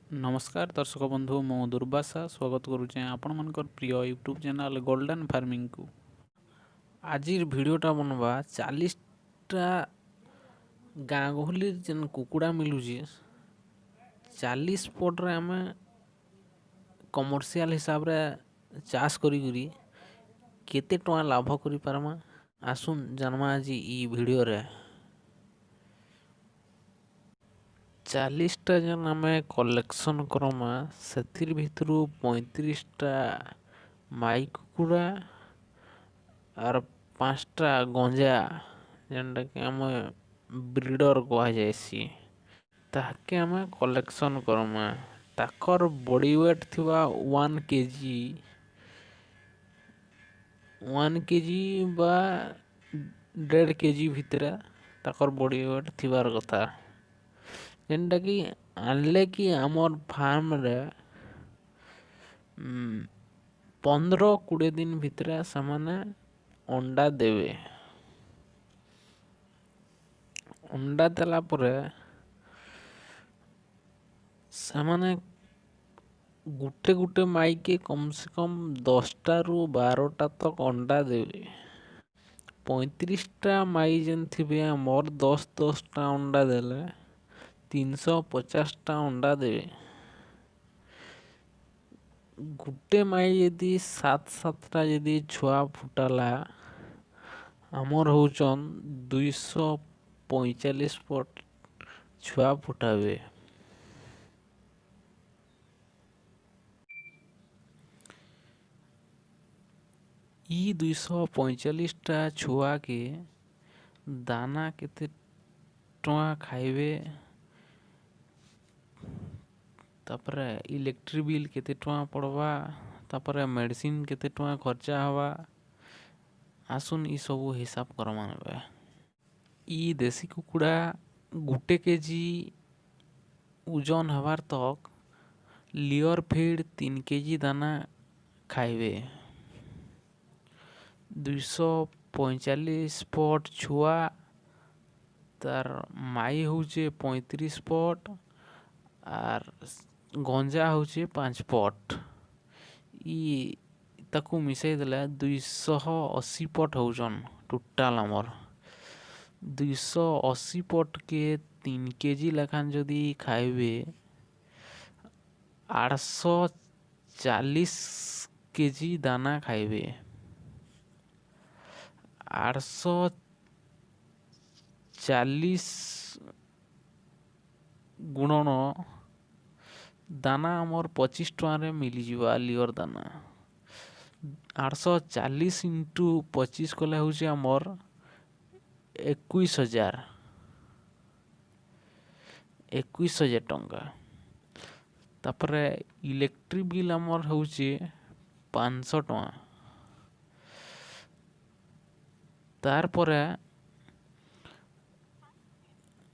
ନମସ୍କାର ଦର୍ଶକ ବନ୍ଧୁ, ମୁଁ ଦୁର୍ବାସା ସ୍ୱାଗତ କରୁଛେଁ ଆପଣମାନଙ୍କର ପ୍ରିୟ ୟୁଟ୍ୟୁବ୍ ଚ୍ୟାନେଲ୍ ଗୋଲ୍ଡେନ୍ ଫାର୍ମିଂକୁ। ଆଜିର ଭିଡ଼ିଓଟା ବନବା 40ଟା ଗାଁ ଗହଲି ଯେନ୍ କୁକୁଡ଼ା ମିଲୁଛି, 40 ପଟରେ ଆମେ କମର୍ସିଆଲ ହିସାବରେ ଚାଷ କରିକରି କେତେ ଟଙ୍କା ଲାଭ କରିପାରମା, ଆସୁନ୍ ଜାନମା ଆଜି ଇ ଭିଡ଼ିଓରେ। 40ଟା ଯେନ୍ ଆମେ କଲେକ୍ସନ୍ କରମା, ସେଥିର୍ ଭିତରୁ 35ଟା ମାଇ କୁକୁଡ଼ା ଆର୍ 5ଟା ଗଞ୍ଜା, ଯେନ୍ଟାକି ଆମେ ବ୍ରିଡ଼ର୍ କୁହାଯାଏସି, ତାହାକେ ଆମେ କଲେକ୍ସନ୍ କରମା। ତାକର୍ ବଡି ୱେଟ୍ ଥିବା 1 କେଜି, 1 କେଜି ବା 1.5 କେଜି ଭିତରେ ତାକର୍ ବଡି ୱେଟ୍ ଥିବାର କଥା, ଯେନ୍ଟାକି ଆଣିଲେ କି ଆମର୍ ଫାର୍ମରେ 15-20 ଦିନ ଭିତରେ ସେମାନେ ଅଣ୍ଡା ଦେବେ। ଅଣ୍ଡା ଦେଲା ପରେ ସେମାନେ ଗୁଟେ ଗୁଟେ ମାଇକେ କମ୍ ସେ କମ୍ 10ଟାରୁ 12ଟା ତକ୍ ଅଣ୍ଡା ଦେବେ। 35ଟା ମାଇ ଯେନ୍ ଥିବେ ଆମର୍, 10 10ଟା ଅଣ୍ଡା ଦେଲେ 350ଟା ଅଣ୍ଡା ଦେବେ। ଗୁଟେ ମାଇ ଯଦି ସାତ ସାତଟା ଯଦି ଛୁଆ ଫୁଟାଲା, ଆମର୍ ହଉଛନ୍ 245 ପଟ ଛୁଆ ଫୁଟାବେ। ଇ 245ଟା ଛୁଆକେ ଦାନା କେତେ ଟଙ୍କା ଖାଇବେ, ତାପରେ ଇଲେକ୍ଟ୍ରି ବିଲ୍ କେତେ ଟଙ୍କା ପଡ଼ବା, ତାପରେ ମେଡ଼ିସିନ୍ କେତେ ଟଙ୍କା ଖର୍ଚ୍ଚା ହେବା, ଆସୁନ୍ ଇ ସବୁ ହିସାବ କରମା। ଏବେ ଇ ଦେଶୀ କୁକୁଡ଼ା 1 କେଜି ଓଜନ ହେବାର୍ ତକ୍ ଲିଅର୍ ଫିଡ୍ 3 କେଜି ଦାନା ଖାଇବେ। 245 ପଟ ଛୁଆ, ତାର୍ ମାଇ ହଉଛେ 35 ପଟ ଆର୍ ଗଞ୍ଜା ହଉଛେ 5 ପଟ। ଇ ତାକୁ ମିଶେଇ ଦେଲେ 280 ପଟ ହଉଛନ୍ ଟୋଟାଲ୍ ଆମର୍। 280 ପଟକେ 3 କେଜି ଲେଖାନ୍ ଯଦି ଖାଇବେ, 840 କେଜି ଦାନା ଖାଇବେ। 840 ଗୁଣନ ଦାନା ଆମର୍ 25 ଟଙ୍କାରେ ମିଲିଯିବା ଲିଅର୍ ଦାନା। 840 ଇଣ୍ଟୁ 25 କଲେ ହଉଛେ ଆମର୍ 21,000, 21,000 ଟଙ୍କା। ତାପରେ ଇଲେକ୍ଟ୍ରି ବିଲ୍ ଆମର୍ ହଉଛେ 500 ଟଙ୍କା। ତାର୍ ପରେ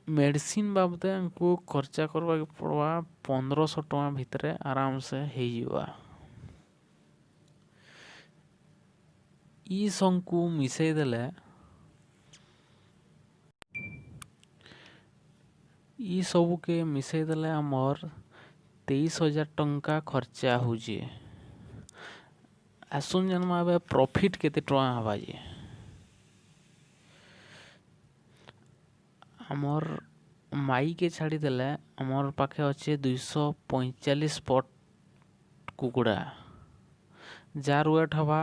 ମେଡ଼ିସିନ୍ ବାବଦେ ଆମକୁ ଖର୍ଚ୍ଚା କରବାକେ ପଡ଼ବା 1500 ଟଙ୍କା ଭିତରେ ଆରାମସେ ହେଇଯିବା। ଇ ସଂକୁ ମିଶେଇ ଦେଲେ, ଇ ସବୁକେ ମିଶେଇ ଦେଲେ ଆମର୍ 23,000 ଟଙ୍କା ଖର୍ଚ୍ଚା ହଉଛେ। ଆସୁନ୍ ଜାନମା ଏବେ ପ୍ରଫିଟ୍ କେତେ ଟଙ୍କା ହେବା ଯେ। ଆମର୍ ମାଇକେ ଛାଡ଼ିଦେଲେ ଆମର୍ ପାଖେ ଅଛେ 245 ପଟ କୁକୁଡ଼ା, ଯାର୍ ୱେଟ୍ ହେବା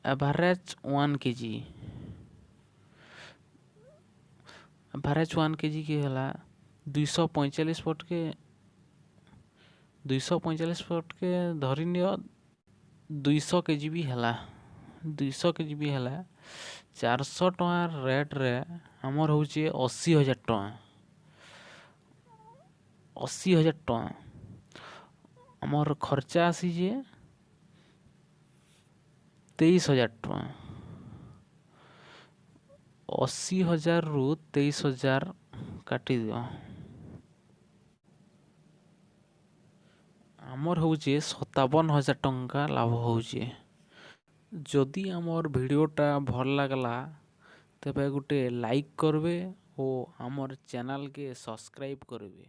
ଆଭରେଜ୍ 1 କେଜି। ଆଭରେଜ୍ 1 କେଜି କି ହେଲା 245 ପଟକେ, 245 ପଟକେ ଧରି ନିଅ 200 କେଜି ବି ହେଲା, 200 କେଜି ବି ହେଲା, 400 ଟଙ୍କା ରେଟ୍ରେ ଆମର୍ ହଉଛେ 80,000 ଟଙ୍କା। 80,000 ଟଙ୍କା ଆମର୍ ଖର୍ଚ୍ଚା ଆସିଛେ 23,000 ଟଙ୍କା। 80,000ରୁ 23,000 କାଟିଦିଅ, ଆମର୍ ହଉଛେ 57,000 ଟଙ୍କା ଲାଭ ହଉଛେ। ଯଦି ଆମର୍ ଭିଡ଼ିଓଟା ଭଲ୍ ଲାଗଲା, ତେବେ ଗୁଟେ ଲାଇକ୍ କରବେ ଓ ଆମର୍ ଚ୍ୟାନେଲ୍କେ ସବସ୍କ୍ରାଇବ୍ କରିବେ।